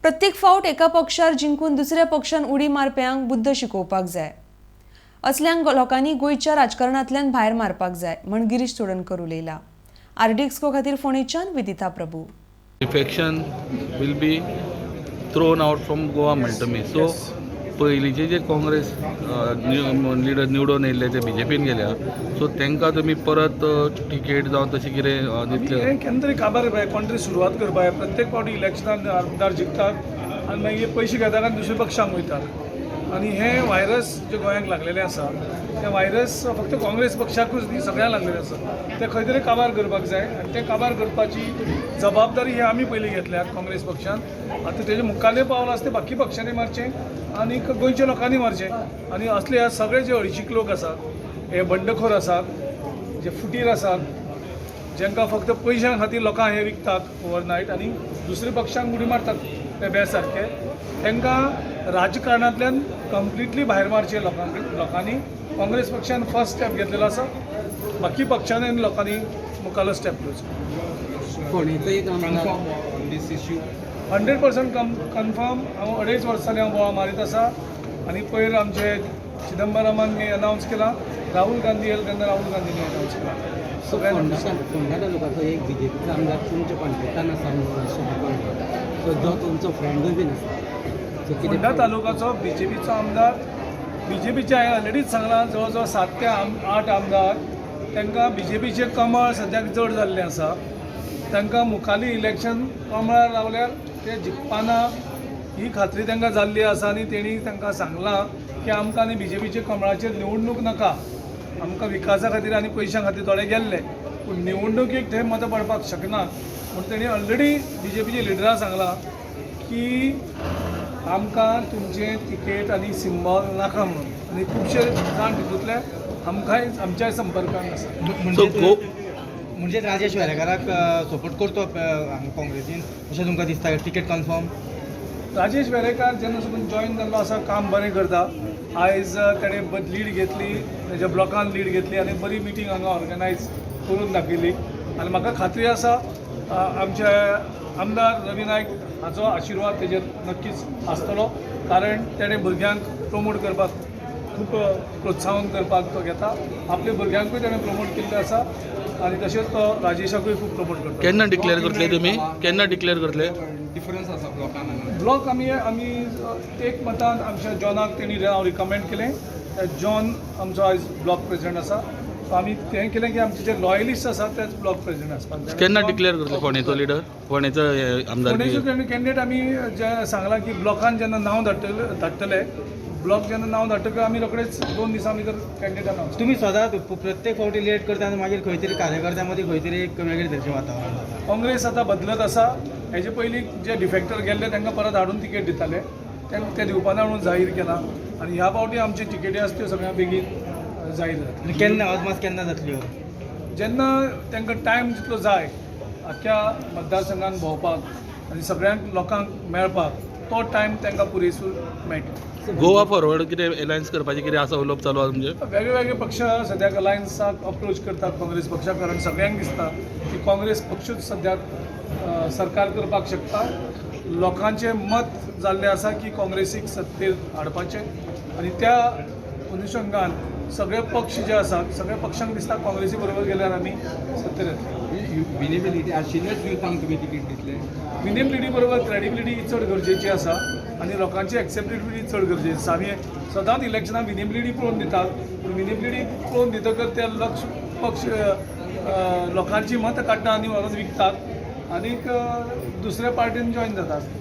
प्रत्येक फावट एका पक्षार जिंकून दुसऱ्या पक्षान उडी मारप्यांक बुद्द शिकोवपाक जाय. असल्यांक लोकांनी गोंयच्या राजकारणांतल्यान भायर मारपाक जाय म्हण गिरीश चोडणकर उलयला. आरडीएक्सको खातीर फोंडेच्यान विदिता Prabhu. Defection will be thrown out from Goa म्हणटा तुमी. सो पयलींचे जे काँग्रेस लिडर निवडून येयल्ले ते बीजेपीन गेल्या, सो तांकां तुमी परत तिकेट जावं तशें कितें दितले? हें केन्ना तरी काबार करपाक, कोण तरी सुरवात करपाक. प्रत्येक फावटी इलेक्शनान आमदार जिखतात आनी मागीर पयशे घेतात आनी दुसऱ्या पक्षांक वयतात. आनी हें व्हायरस जें गोंयांक लागलेलें आसा, तें व्हायरस फक्त काँग्रेस पक्षाकूच न्ही, सगळ्यांक लागलेलें आसा. तें खंय तरी काबार करपाक जाय आनी तें काबार करपाची जबाबदारी ही आमी पयलीं घेतल्या काँग्रेस पक्षान. आतां तेजें मुखाल्लें पावल आसा तें बाकी पक्षांनी मारचें आनी गोंयच्या लोकांनी मारचें. आनी असले हे सगळे जे हळशीक लोक आसात, हे बंडखोर आसात, जे फुटीर आसात, जांकां फक्त पयशां खातीर लोकांक हे विकतात ओवरनायट आनी दुसऱ्या पक्षांक उडी मारतात ते बे सारके, तांकां राजकारणांतल्यान कंप्लिटली भायर मारचे लोकांक लोकांनी. काँग्रेस पक्षान फर्स्ट स्टेप घेतलेलो आसा. बाकी पक्षांनी आनी लोकांनी मुखालो स्टेप घेवचो. फोंडेचो एक आमदार on this issue? 100% confirm. हांव 2.5 वर्सांनी हांव बोवाळ मारीत आसा आनी पयर आमचे चिदंबरमान मी अनावन्स केला, राहुल गांधी येयले तेन्ना राहुल गांधीनी अनावन्स केला. फोंडा फोंडा तालुक्याचो एक बीजेपीचो आमदार तुमच्या कॉन्टेक्टान आसा म्हणून अशें कळ्ळें. सो जो तुमचो फ्रेंडूय बीन आसा, सो कितें? फोंडा तालुकाचो बीजेपीचो आमदार, बीजेपीचे हांवें ऑलरेडीच सांगलां, जवळ जवळ 7 ते 8 आमदार, तांकां बीजेपीचें कमळ सद्याक जड जाल्लें आसा. तांकां मुखाली इलेक्शन कमळार रावल्यार ते जिखपाना ही खात्री तांकां जाल्ली आसा. आनी तेणी तांकां सांगलां की आमकां आनी बीजेपीचे कमळाचेर निवडणूक नाका. आमकां विकासा खातीर आनी पयशां खातीर थोडे गेल्ले, पूण निवडणुकीक थंय मतां पडपाक शकना म्हूण तेणी ऑलरेडी बीजेपीच्या लिडरां सांगलां की आमकां तुमचें तिकेट आनी सिंबॉल नाका म्हणून. आनी खुबशे जाण तितूंतले आमकांय आमच्याय संपर्कान आसा. सो गो म्हणजे राजेश वेरेकाराक सपोर्ट करतो हांगा काँग्रेसीन अशें तुमकां दिसता? Ticket confirm? राजेश वेरेकार जेन्ना साकून जॉयन जाल्लो आसा, काम बरें करता. आयज तेणें लीड घेतली, तेज्या ब्लॉकान लीड घेतली आनी बरी मिटींग हांगा ऑर्गनायज करून दाखयली. आनी म्हाका खात्री आसा, आमचे आमदार रवी नायक हाचो आशिर्वाद तेजेर नक्कीच आसतलो, कारण तेणें भुरग्यांक प्रमोट करपाक खूब प्रोत्साहन करपाक तो घेता. आपल्या भुरग्यांकूय तेणें प्रमोट केल्लें आसा आनी तशेंच तो राजेशाकूय खूब प्रमोट करता. केन्ना डिक्लेअर करतले तुमी? केन्ना डिक्लेअर करतले? डिफरन्स आसा ब्लॉकान हांगा. ब्लॉक आमी आमी एक मतान आमच्या जॉनाक तेणी हांव रिकमेंड केलें. जॉन आमचो आयज ब्लॉक प्रेसिडेंट आसा. सो आमी तें केलें की आमचे जे लॉयलिस्ट आसात तेच ब्लॉक प्रेसिडेंट आसपाक जाय. केन्ना डिक्लेअर करतले फोंडेचो लिडर, फोंडेचो आमदार? फोंडेचो कॅन्डिडेट आमी जे सांगलां की ब्लॉकान जेन्ना नांव धाडटले, ब्लॉक जेन्ना नांव धाडटकच आमी रोखडेच 2 दिसां भितर कॅन्डिडेट अनावन्स. तुमी सदांच प्रत्येक फावटी लेट करता आनी मागीर खंय तरी कार्यकर्त्यां मदीं खंय तरी एक वेगळे तरेचें वातावरण जाता. काँग्रेस आतां बदलत आसा. हेजे पयलीं जे डिफेक्टर गेल्ले तांकां परत हाडून तिकेट दिताले, ते दिवपाना म्हणून जाहीर केलां. आनी ह्या फावटी आमची तिकेटी आसा त्यो सगळ्या बेगीन जाहीर जातल्यो. आनी केन्ना अदमास केन्ना जातल्यो? जेन्ना तांकां टायम जितलो जाय आख्ख्या मतदारसंघान भोंवपाक आनी सगळ्यांक लोकांक मेळपाक, तो टायम तांकां पुरेसूर मेळटलो. गोवा फॉरवर्ड कितें एलायन्स करपाचें कितें आसा, उलोवप चालू आसा तुमचें? वेगळे वेगळे पक्ष सद्याक अलायन्साक अप्रोच करतात काँग्रेस पक्षाक, कारण सगळ्यांक दिसता की काँग्रेस पक्षूच सद्याक सरकार करपाक शकता. लोकांचें मत जाल्लें आसा की काँग्रेसीक सत्तेर हाडपाचें आनी त्या अनुशंगान सगळे पक्ष जे आसात, सगळ्या पक्षांक दिसता काँग्रेसी बरोबर गेल्यार आमी सत्तेर येतले. विनेबिलिटी आशिल्ल्याच युथांक तुमी तिकीट दितले? विनेबिलिटी बरोबर क्रेडिबिलिटी चड गरजेची आसा आनी लोकांची एक्सेप्टेबिलिटी चड गरजेची आसा. आमी सदांच इलेक्शनाक विनेबिलिटी पळोवन दितात, पूण विनेबिलिटी पळोवन दितकच ते लक्ष पक्ष लोकांची मतां काडटा आनी व्हरोन विकतात आनीक दुसऱ्या पार्टीन जॉयन जातात.